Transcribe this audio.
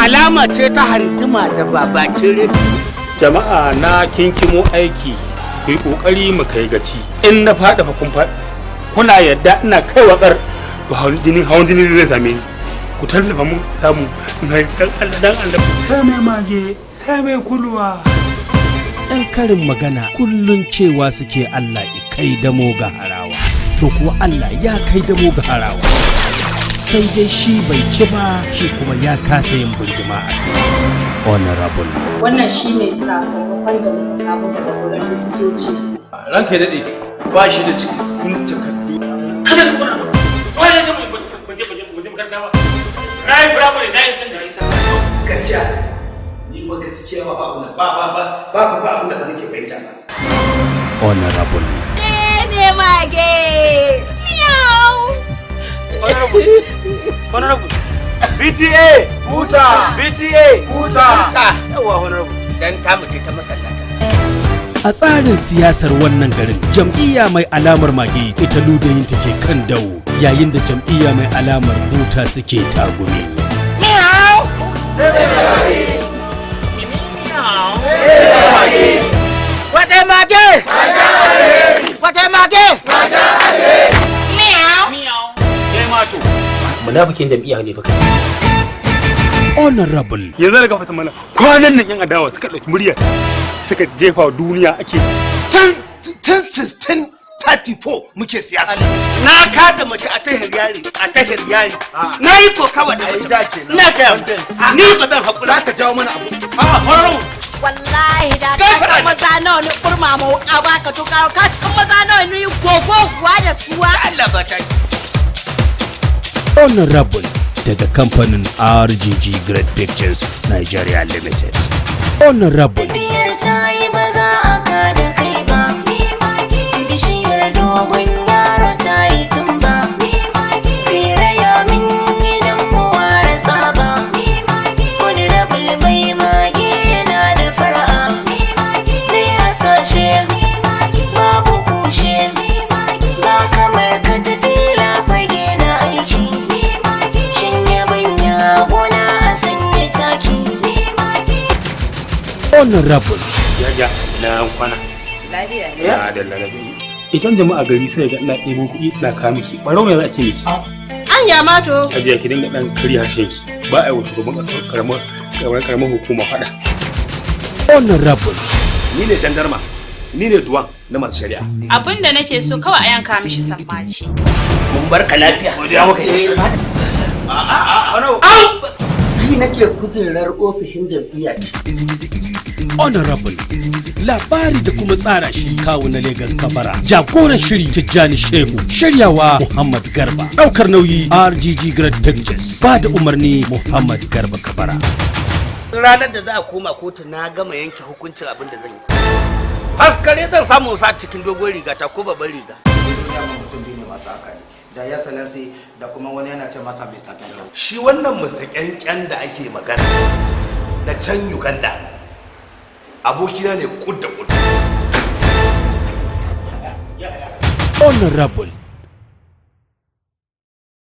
Alama ce ta handuma da babakere. Jama'a, na kinkimo aiki, ku yi kokari mu kai gaci. In na faɗi fa kun faɗi, kuna yadda ina kai wakar to hawan jini zai same ni. Ku tallafa mun samu mai dan Allah, dan Allah. Sai mai mage, sai mai kuluwa. Ɗan karin magana kullun cewa suke Allah i kai damo ga harawa. To kuwa Allah ya kai damo ga harawa. Sai dai shi bai ci ba, shi kuma ya kasa yin birgima a kai. Honorable. Wannan shine sakamakon da muka samu daga wurin likitoci. Ranka ya daɗe, ba shi da cikakkun takardu. Kada ku kuna wai ya mu ban je makaranta ba, na yi firamare, na yi sakandare. Gaskiya ni fa, gaskiya ba ba ba ba ba ba ba abin da ba nake fahimta ba. Honorable. Me mage. Meow. Honorable, honorable. BTA Buta. BTA. Buta. Yawa, honorable, dan ta ce ta masallata. A tsarin siyasar wannan garin, jam'iyya mai alamar mage ita ludayin take kan dawo, yayin da jam'iyya mai alamar buta suke tagumi. Meow. Wace mage? Wace mage? Meow. Kai ma to munafikin jam'iyya ne fa kai. Honorable. Yanzu daga fata mana kwanan nan yan adawa suka ɗauki murya suka jefa wa duniya ake. Tun 1634 muke siyasa. Na kada mace a tahir yari, a tahir yari. Na yi kokawa da mace. Da kenan. Ina gaya ma. Ni ba zan haƙura. Za ka jawo mana abu. A'a, honorable. Wallahi da ka san maza nawa ni kurma ma wuka ba ka tuka, ka san maza nawa ni gogo kuwa da suwa. Allah ba ta. Honorable daga kamfanin RGG Great Pictures Nigeria Limited. Honorable. Biyar ta yi, ba za a kada kai ba. Bishiyar dogon yaro ta yi tumba. Fere ya min gidan mu ware tsaba. Honorable mai mage yana da fara'a. Na hasashe babu kushe. Ba kamar ka tafi fage na aiki. Shin yabanya gona a sanya taki. Honorable. Ya ya na kwana. Lafiya. Na da lalabi. Idan jama'a gari sai ga ina ɗebo kuɗi ina kawo miki, ɓarau ne za a ce miki. An ya mato. Ajiya, ki dinga ɗan karya harshen ki. Ba a yi wa shugaban ƙasar karamar hukuma faɗa. Honorable. Ni ne jandarma, ni ne duwan na masu shari'a. Abin da nake so kawai a yanka mishi sammaci. Mun barka lafiya. Godiya muka yi. Ji nake kujerar ofishin jam'iyya ce. Honorable. Labari da kuma tsara shi, Kawu na Lagos Kabara. Jagoran shiri, Tijjani Shehu. Shiryawa, Muhammad Garba. Daukar nauyi, RGG Great Pictures. Ba da umarni, Muhammad Garba Kabara. Ranar da za a koma kotu, na gama yanke hukuncin abin da zan yi. Faskare zan samu sa cikin dogon riga ta ko babban riga. Dama mutum biyu ne masu hankali, da ya salansi da kuma wani yana ce masa Mr. Kyankyan. Shi wannan Mr. Kyankyan da ake magana na can Uganda, abokina ne kud da kud. Honorable.